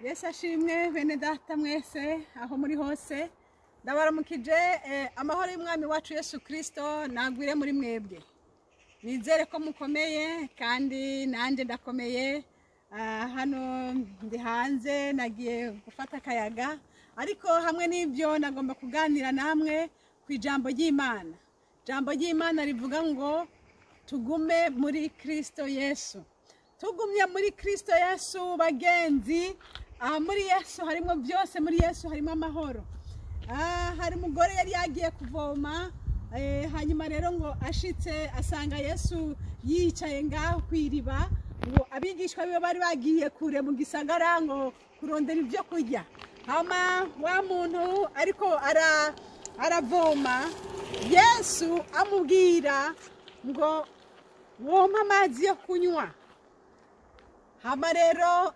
Yesu ashimwe bene data mwese aho muri hose, ndabaramukije. Amahoro y'Umwami wacu Yesu Kristo nagwire muri mwebwe. Nizere ko mukomeye kandi nanjye ndakomeye. Hano ndi hanze, nagiye gufata akayaga, ariko hamwe n'ibyo nagomba kuganira namwe ku ijambo ry'Imana. Ijambo ry'Imana rivuga ngo tugume muri Kristo Yesu. Tugumye muri Kristo Yesu, bagenzi. Muri Yesu harimo byose, muri Yesu harimo amahoro. Hari umugore yari yagiye kuvoma, hanyuma rero ngo ashitse asanga Yesu yicaye ngaho ku iriba, ngo abigishwa biwe bari bagiye kure mu gisagara ngo kurondera ibyo kurya. Hama wa muntu ariko aravoma, Yesu amubwira ngo wompa amazi yo kunywa. Hama rero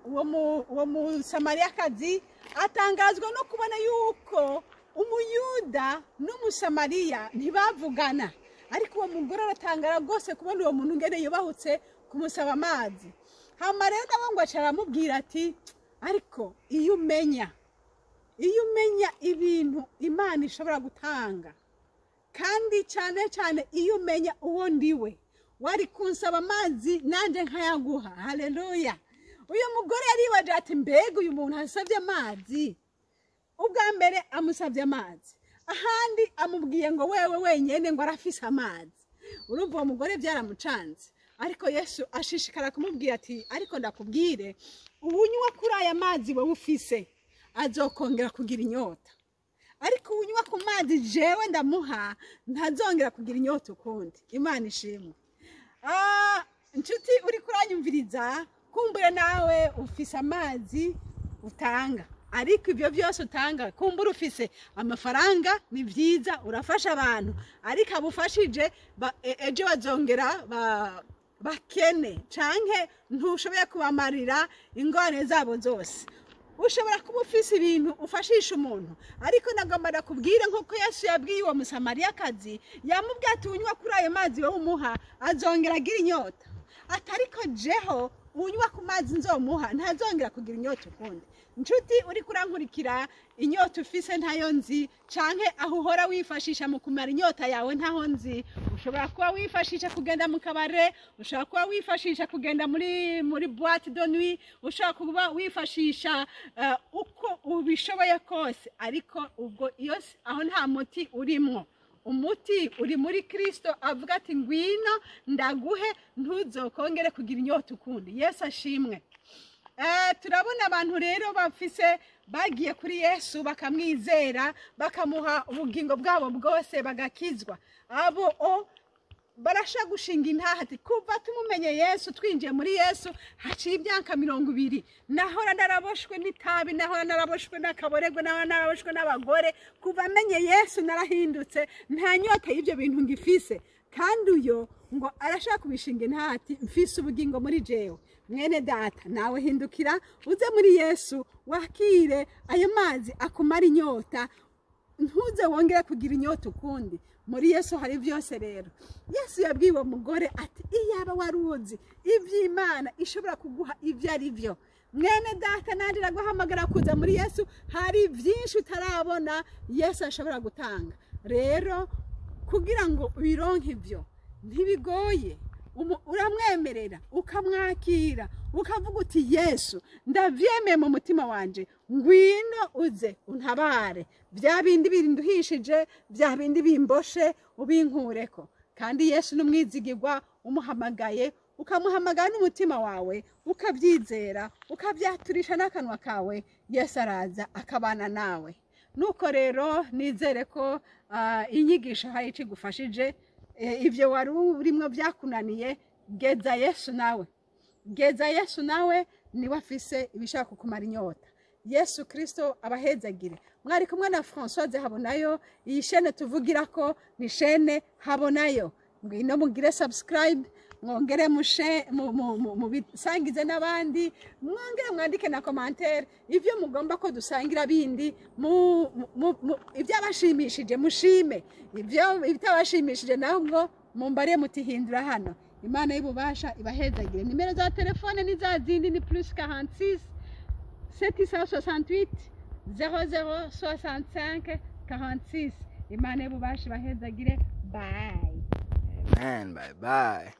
uwo Musamariyakazi atangazwa no kubona yuko Umuyuda n'Umusamariya ntibavugana, ariko uwo mugore aratangara rwose kubona uwo muntu ngene yubahutse kumusaba amazi. Hama rero nabo ngo aca aramubwira ati ariko iyo umenya ibintu Imana ishobora gutanga, kandi cyane cyane iyo umenya uwo ndiwe, wari kunsaba amazi nanjye nkayaguha. Haleluya. Uyu mugore yaribaje ati mbega uyu muntu asabye amazi, ubwa mbere amusabye amazi, ahandi amubwiye ngo wewe wenyene ngo arafise amazi. Urumva uwo mugore byaramucanze, ariko Yesu ashishikara kumubwira ati ariko ndakubwire, uwunywa kuri aya mazi wowe ufise azokongera kugira inyota, ariko uwunywa ku mazi jewe ndamuha ntazongera kugira inyota ukundi. Imana ishimwe. Inshuti uri kuranyumviriza, kumbure nawe ufise amazi utanga, ariko ibyo byose utanga, kumbure ufise amafaranga, ni byiza urafasha abantu, ariko abufashije ejo bazongera bakene, canke ntushoboye kubamarira ingorane zabo zose. Ushobora kuba ufise ibintu ufashisha umuntu, ariko nagomba nakubwire nk'uko Yesu yabwiye uwo Musamariyakazi, yamubwiye ati unywa kuri ayo mazi wowe umuha azongera agira inyota, ati ariko jeho unywa ku mazi nzomuha ntazongera kugira inyota ukundi. Nshuti uri kurankurikira, inyota ufise ntayo nzi, canke aho uhora wifashisha mu kumara inyota yawe ntaho nzi. Ushobora kuba wifashisha kugenda mu kabare, ushobora kuba wifashisha kugenda muri boîte de nuit, ushobora kuba wifashisha uko ubishoboye kose, ariko ubwo iyo aho nta muti urimwo. Umuti uri muri Kristo, avuga ati ngwino ndaguhe ntuzokongere kugira inyota ukundi. Yesu ashimwe. Turabona abantu rero bafise bagiye kuri Yesu bakamwizera, bakamuha ubugingo bwabo bwose, bagakizwa. Abo barasha gushinga intaha ati kuva tumumenye Yesu, twinjiye muri Yesu haciye imyaka 20, nahora naraboshwe n'itabi, nahora naraboshwe n'akaboregwe, nahora naraboshwe n'abagore, kuva menye Yesu narahindutse, nta nyota y'ibyo bintu ngifise. Kandi uyo ngo arashaka kubishinga intaha ati mfise ubugingo muri jewe. Mwene data, nawe hindukira uze muri Yesu, wakire ayo mazi akumara inyota, ntuze wongere kugira inyota ukundi. Muri Yesu hari byose. Rero Yesu yabwiye uwo mugore ati iyaba waruzi iby'Imana ishobora kuguha ibyo ari byo. Mwene data, nanjye naguhamagara kuza muri Yesu, hari byinshi utarabona Yesu ashobora gutanga. Rero kugira ngo ubironke ibyo ntibigoye, uramwemerera ukamwakira, ukavuga uti Yesu ndavyemeye mu mutima wanje, ngwino uze untabare, bya bindi binduhishije, bya bindi bimboshe, ubinkureko. Kandi Yesu n'umwizigirwa, umuhamagaye ukamuhamagara n'umutima wawe, ukabyizera, ukabyaturisha n'akanwa kawe, Yesu araza akabana nawe. Nuko rero nizere ko inyigisho hari ico igufashije. Ivyo wari urimwo byakunaniye, geza Yesu nawe, geza Yesu nawe, niwe afise ibishaka kukumara inyota. Yesu Kristo abahezagire. Mwari kumwe na Françoise Habonayo. Iyi shene tuvugira ko ni shene Habonayo. Ngwino mugire subscribe, mwongere mushe mubisangize n'abandi, mwongere mwandike na commentaire ivyo mugomba ko dusangira bindi, ibyabashimishije mushime, ibyo ibitabashimishije nabwo mumbare mutihindura hano. Imana y'ububasha ibahezagire. Nimero za telefone ni za zindi, ni plus 46 768 00 65 46. Imana y'ububasha ibahezagire. Bye. Amen. Bye bye.